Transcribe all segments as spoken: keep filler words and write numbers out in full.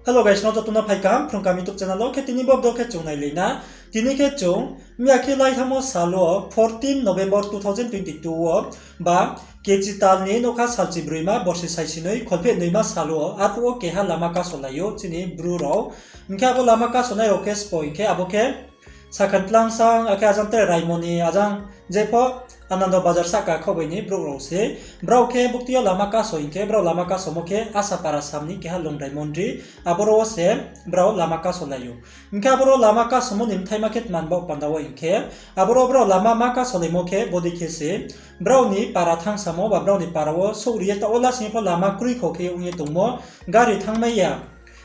Hello guys, no joto no phai kaham Phrung Kaham YouTube channel wo. Khe tini bo video khe chung nailai na. Tini khe chung miya khe laithamo sal wo, fourteen November two thousand twenty-two wo, ba kechital ni nougkha salchi broima borsi saisinoi kholpheh noima sal wo, arphuh wo keha lama kasolai ou chini Bru rao. Hing khe abo lama kasonai rao khe sbo hing khe abo khe Sakhan Tlangsang, akhe ajang tre Raimoni, ajang jepho Anando Bazar sahka khaoh bai ni brouh rao se. Brao khe bukti yo lama kaso hing khe, brao lama kasomo khe Asapara sam ni keha Longdai Mondri, aboro wo se brao lama kasolai ou. Hing khe aboro lama kasomo ni bthaima khe tma ni baoh panda wo hing khe, aboro brao lama ma kasolaimo khe bodei khe se, brao ni para thangsamo ba brao ni para wo souhri ye taoh wo lasing ye pho lama kroi kho khe ong ye tongmo, gari thanngmai ya.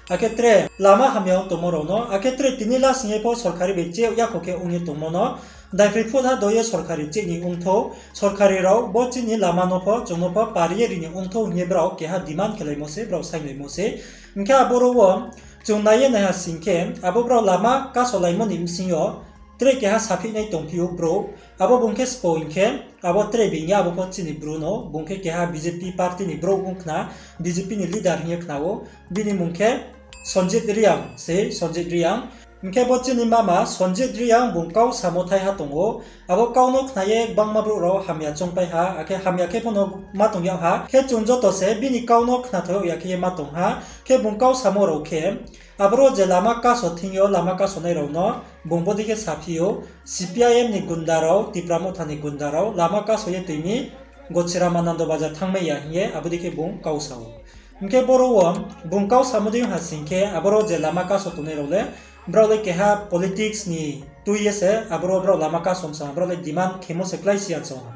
Akhe tre lama hamya ong tongmo rao no, akhe tre tini lasing ye pho sorkari bai che yakho khe ong ye tongmo no, daiphroi phutha do ye sorkari cheh ni ongthou, sorkari rao bo chini lama no pho, chung no pho pari ye ri ni ongthou hing ye brao keha demand khelaimo se, brao sainglaimo se. Hing khe aboro wo chung nai ye naiha sing khe, abo brao lama kasolaimo ni bsing yo tre keha saphihnai tongphi ou brouh, abo bung khe sbo hing khe, abo tre being ya, abo pho chini Bru no, bung khe keha B J P party ni brouh ong khna, B J P ni leader hing ye khna ou, bini mmung khe Sonjit Reang se, Sonjit Reang. Hing khe bo chini mama Sonjit Reang bung kau samo thaiha tong ou, abo kau no khna ye gbangma brouh rao hamya choungpai ha, akhe hamya khe pho no ma tong yag ha, khe chung joto se bini kau no khnathao yag ya khe ye ma tong ha, khe bung kau samo rao khe, aboro je lama kaso thing yo lama kasonai rao no, bung bodei khe saphi ou, C P I M ni gunda rao, Tipra Motha ni gunda rao lama kaso ye tui mi, Gochiram Anando Bazar thanngmai ya hing ye abo dei khe bung kau sa ou. Hing khe boro wo bung kau samo dei ha sing khe, aboro je lama kaso tongnai rao le, brao le keha politics ni tui ye se aboro brao lama kaso msang, brao le demand khemo se klái si ya song ha.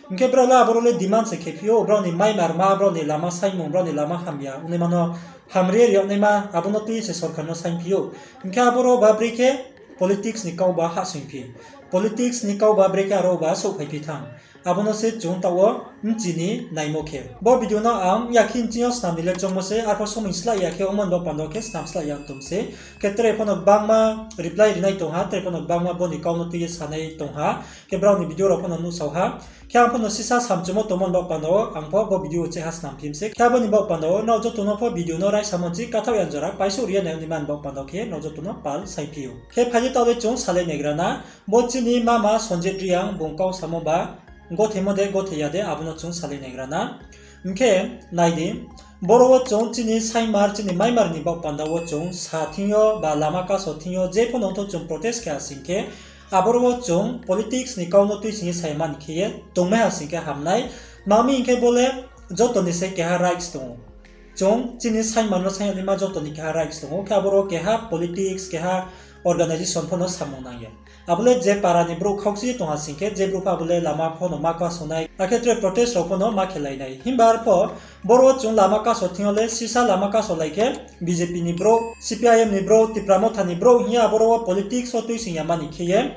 Hing khe brao le aboro le demand se khephi ou, brao ni maimarma, brao ni lama saingmung, brao ni lama hamya ongnaima no hamri ye ri yag naima, abo no tui ye se sorkar no saingphi ou. Hing khe aboro ba brekhe politics ni kau ba hahsoingphi, politics ni kau ba brekhe aro ba souhphaiphi thanng, abo no se chung taoh wo bchi ni naimo khe. Bo video no ang yakhe nching yo snam ni le choungmo se, arpho somoi slái ya khe ongmo ni baoh panda wo khe snam slái ya tong se. Khe tre pho no gbangma reply rinai tong ha, tre pho no gbangma bo ni kau no tui ye sanai tong ha, khe brao ni video rao pho no nuhsao ha. Khe ang pho no sisa samchumo tongmo ni baoh panda wo ang pho bo video wo cheha snam phi mi se. Khe abo ni baoh panda wo nrao joto no pho video no raisamo nching kathaoh ya jora paisouh ri ye nai naima ni baoh panda wo khe nrao joto no pal saingphi ou. Khe phai di taoh le chung salai naigra na. Bo chini mama Sonjit Reang bung kau samo ba gothemo de gothe ya de, abo no chung salai naigra na. Hing khe nai di, boro wo chung chini saingmar, chini maimar ni baoh panda wo chung sa thing yo ba lama kaso thing yo je pho no ongthou chung protest khe ha sing khe, aboro wo chung politics ni kau no tuising ye sa ya mani khe ye tongmai ha sing khe ham nai. Tma mi hing khe bo le joto ni se keha rights tong ou. Chung chini saingmar no saing yag naima joto ni keha rights tong ou, khe aboro keha politics, keha organisation pho no samung nang ya. Abo le je para ni brouh khaukchi ye tong ha sing khe, je brouh pho abo le lama pho no ma kasonai, akhe tre protest rao pho no ma khelai nai. Himba arpho boro wo chung lama kaso thing yo le sisa lama kasolai khe B J P ni brouh, C P I M ni brouh, Tipra Motha ni brouh hing ye aboro wo politics wo tuising ya mani khe ye,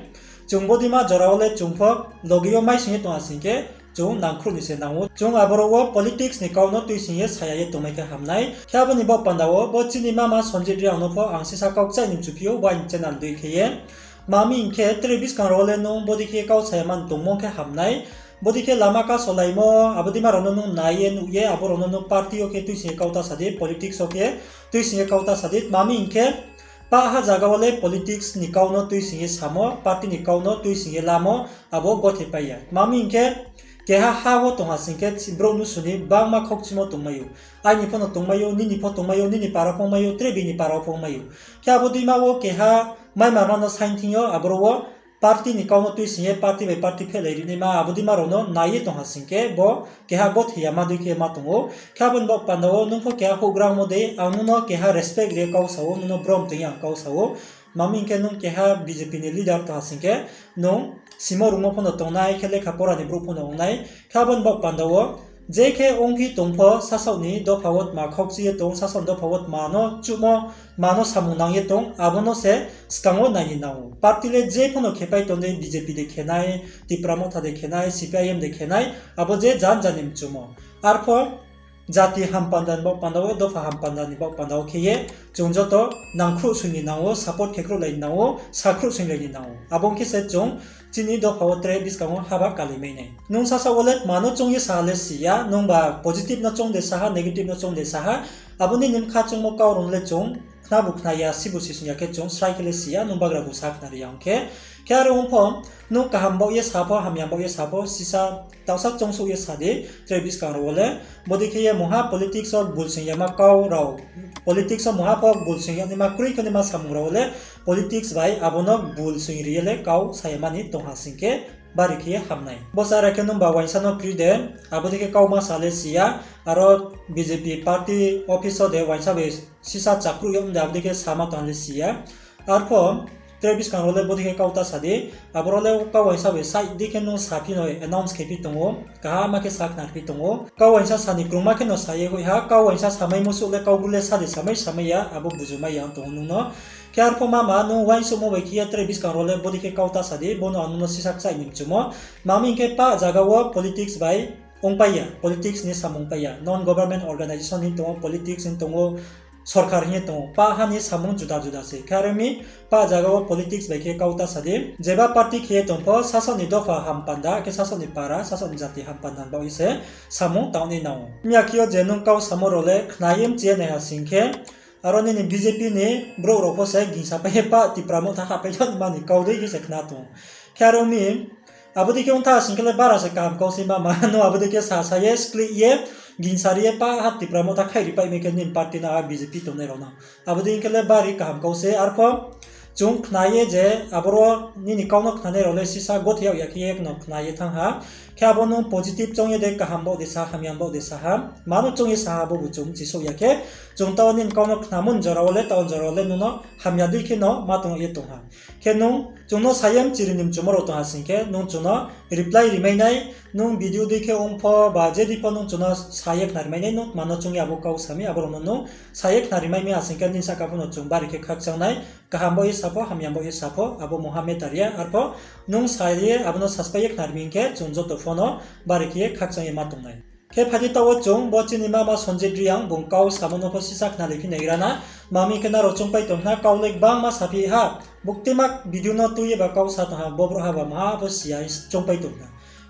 chung bodeima jora wo le chung pho loge yo maising ye tong ha sing khe, chung nangkhruh ni se nang ou. Chung aboro wo politics ni kau no tuising ye sa ya ye tongmai khe ham nai. Khe abo ni baoh panda wo bo chini mama Sonjit Reang no pho ang sisa kau kchaih ni mchuphi ou, bo aini channel dei khe ye. Tma mi hing khe tre buskang rao wo le nung bodei khe kau sa ya mani tongmo khe ham nai. Bodei khe lama kasolaimo, abo deima rao no nung nai ye nuh ye, abo rao no nung party yo khe tuising ye kau ta sa di, politics wo khe tuising ye kau ta sa di. Tma mi hing khe, pah ha zaga wo le politics ni kau no tuising ye samo, party ni kau no tuising ye lamo, abo gothe pai ya. Tma mi hing khe, keha ha wo tong ha sing khe, brouh mnusu ni gbangma khaukchimo tongmai ou. Aini pho no tongmai ou, nini pho tongmai ou, nini para pho ongmai ou, tre bini para pho ongmai ou. Khe abo deima wo keha maimarma no saing thing yo, aboro wo party ni kau no tuising ye, party bai party phehlai ri naima, abo deima rao no nai ye tong ha sing khe, bo keha gothe yama dei khe ma tong ou. Khe abo ni baoh panda wo nung pho keha houhgrangmo dei, ang nung no keha respect ri ye kau sa ou, nung no brom toing ye ang kau sa ou. Tma mi hing khe nung keha B J P ni leader tong ha sing khe, nung simo rungmo pho no tongnai, khe lekha pora ni brouh pho no ong nai. Khe abo ni baoh panda wo, je khe ongphi tong pho, sasaoh ni dopha wo tma khaukchi ye tong, sasaoh ni dopha wo tma no chuhmo, tma no samung nang ye tong, abo no se skang wo nai ni nang ou. Party le je pho no khepai tong dei, B J P de khe nai, Tipra Motha de khe nai, C P I M de khe nai, abo je jan jan ni mchumo. Arpho jati hampanda ni baoh panda wo, dopha hampanda ni baoh panda wo khe ye, chung joto nangkhruh soing ni nang ou, support khe khruhlai ni nang ou, sakhruh soinglai ni nang ou. Abo ong khe se chung chini dopha wo tre buskang wo haba kalai mai nai. Nung sasaoh wo le tma no choung ye sa ha le si ya, nungba positive no choung de sa ha, negative no choung de sa ha, Abo nini bkha choungmo kau rao no le chung khnabu khna ya, sibu sising ya khe chung srai khe le si ya, nung bagrabu sa khnari ya ong khe. Khe are ong pho, nung kaham baoh ye sa pho, hamya baoh ye sa pho, sisa taohsa choungsouh ye sa di, tre buskang rao wo le. Bodei khe ye mungha politics wo bulsoing yama kau rao, politics wo mungha pho bulsoing yanaima kroi khe naima samung rao wo le, politics bai abo no bulsoing ri ye le kau sa yama ni tong ha sing khe, bari khe ye ham nai. Bo se are khe nungba uaingsa no kri de, abo dei khe kau ma sa le si ya, aro B J P party office wo de uaingsa bai sisa chakruh yag de abo dei khe sama tong ha le si ya. Arpho, tre buskang rao le bodei khe kau ta sa di, aboro le kau uaingsa bai side dei khe nung saphi no announce khe phi tong ou, kaham ma khe sa khnari phi tong ou. Kau uaingsa sa ni krungma khe no sa ye hoih ha, kau uaingsa samai musuh le kau bru le sa di samai samai ya, abo buju mai ya tong ou nung no. Khe arpho mama nung uaingsouhmo bai khe ye tre buskang rao le bodei khe kau ta sa di, bo no ang nung no sisa kchaih ni mchumo. Mami hing khe pah zaga wo politics bai ongpai ya, politics ni samung pai ya, non government organisation hing tong ou, politics hing tong ou, sorkar hing ye tong ou, pah ha ni samung juda juda se. Khe are ong mi, pah zaga wo politics bai khe kau ta sa di. Jeba party khe ye tong pho, sasaoh ni dopha ham panda, khe sasaoh ni para, sasaoh ni jati ham panda baoh ye se samung tang nai nang ou. Miya khe yo je nung kau samo rao le khna ye mchi ye nai ha sing khe, aro nini B J P ni brouh rao pho se gingsa pai ye pah Tipra Motha hapai thanngma ni kau dei khe se khna tong ou. Khe are ong mi, abo dei khe ong tha sing khe le bara se kaham kau se mama, nung abo dei khe sasa ye, skleih ye, gingsa ri ye pah ha Tipra Motha khaih ri pai mi khe nini party no a B J P tongnai rao no. Abo dei khe le bari kaham kau se, arpho chung khna ye je aboro nini kau no khnanai rao le sisa gothe yag ya khe ye no khna ye thanng ha. Khe abo nung positive choung ye de kaham baoh de sa, hamya baoh de sa ha, ma no choung ye sa ha, abo bu chung mchisouh ya khe, chung taoh nini kau no khnamo ni jora wo le, taoh ni jora wo le nung no hamya dei khe no ma tong ye tong ha. Khe nung chung no sa ye mchiri ni mchumo rao tong ha sing khe, nung chung no reply ri mai nai, nung video dei khe ong pho ba je dei pho nung chung no sa ye khnari mai nai, nung tma no choung ye abo kau sa mi, abo rao no nung sa ye khnari mai mi ha sing khe nini sahka pho no chung bari khe khakchang nai, kaham baoh ye sa pho, hamya baoh ye sa pho, abo mungha matter ya, arpho nung sa ye abo no saspai ye khnari mi hing khe chung joto pho no bari khe ye khakchang ye ma tong nai. Khe phai di taoh wo chung bo chini mama Sanjit Reang bung kau samo no pho sisa khnari phi naigra na, mami khe nrao choungpai tong khna kau le gbangma saphi ha, buktima video no tui ye ba kau sa tong ha, bo brouhha ba maha bo si ya choungpai tong khna.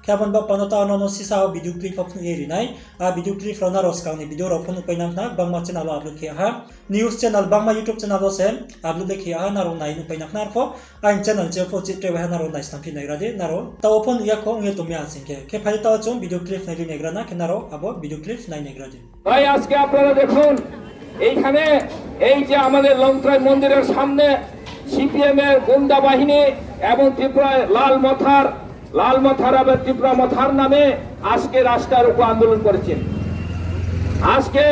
Khe abo ni baoh panda taoh no no sisa wo video clip pho phnuh ye ri nai, a video clip rao nrao skang ni video rao pho nuhpai nang khna, gbangma channel wo upload khe ha, news channel gbangma YouTube channel wo se upload le khe ha, nrao nai nuhpai nang khna arpho, aini channel chi yo pho chih tre bai ha nrao nai snam phi naigra di, nrao taoh wo pho nuh ya kho ong ye tong mi ha sing khe. Khe phai di taoh wo chung video clip nai di naigra na, khe nrao abo video clip nai naigra di. তাই আজকে আপনারা দেখুন, এইখানে এই যে আমাদের লংত্রাই মন্দিরের সামনে সিপিএম এর গুন্ডা বাহিনী এবং ত্রিপুরায় লাল মথার, লাল মথার এবং ত্রিপুরা মথার নামে আজকে রাস্তার উপর আন্দোলন করেছেন। আজকে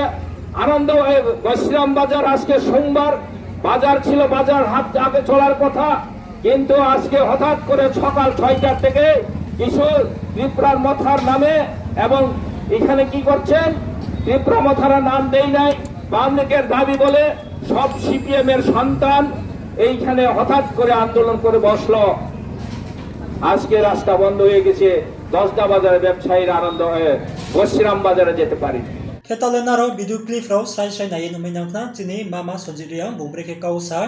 আনন্দ, এই বৈশ্রাম বাজার, আজকে সোমবার, বাজার ছিল, বাজার হাট আগে চলার কথা, কিন্তু আজকে হঠাৎ করে সকাল ছয়টার থেকে কিছু ত্রিপুরার মথার নামে এবং এখানে কি করছেন, ত্রিপুরা মথারা নাম দেই নাই, বাম লীগের দাবি বলে সব সিপিএম এর সন্তান এইখানে হঠাৎ করে আন্দোলন করে বসলো। আজকে রাস্তা বন্ধ হয়ে গেছে, দশটা বাজারে ব্যবসায়ীরা আনন্দ হয়ে বসিরাম বাজারে যেতে পারেনি। Khe taoh le nrao video clip rao srai srai nai ye nuhmai nang khna, chini mama Sanjit Reang bung brekhe kau sa,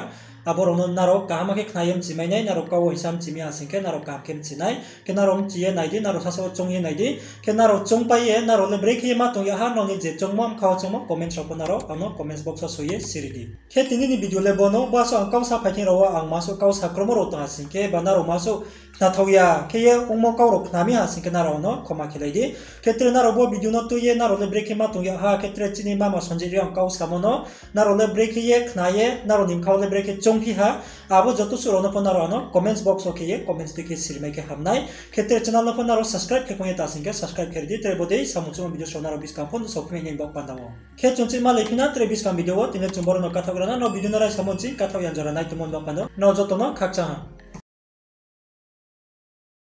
abo rao no nrao kaham khe khna ye mchi mai nai, nrao kau uaingsa mchi mi ha sing khe nrao kaham khe mchi nai. Khe nrao mchi ye nai di, nrao sasaoh wo choung ye nai di. Khe nrao choungpai ye, nrao le brekhe ye ma tong yag ha, nrao ni je choungmo, bkha wo choungmo comments rao pho nrao ang no comments box wo soi ye siri di. Khe tini ni video le bo no, bo asuh ang kau sa phai thing rao wo ang masuh kau sa kromo rao tong ha sing khe, ba nrao masuh khnathao ya khe ye ongmo kau rao khna mi ha sing khe nrao no khoma khelai di. Khe tre nrao bo video no tui ye nrao le brekhe ma tong yag ha, khe tre chini mama Sanjit Reang kau samo no nrao le brekhe ye khna ye, nrao ni bkha wo le brekhe choungphi ha, abo joto suh rao no pho nrao ano comments box wo khe ye comments dei khe sirimai khe ham nai. Khe tre channel no pho nrao subscribe khe khong ye ta sing khe subscribe khe ri di, tre bodei samung chungmo video rao nrao buskang pho nuhsao phi mai nai baoh panda wo. Khe chung chih ma lai phi na tre buskang video wo, tini chung boro no kathaoh gra na, nrao video no raisa mo ching kathaoh ya jora nai tongmo ni baoh panda wo nrao joto no khakchang ha.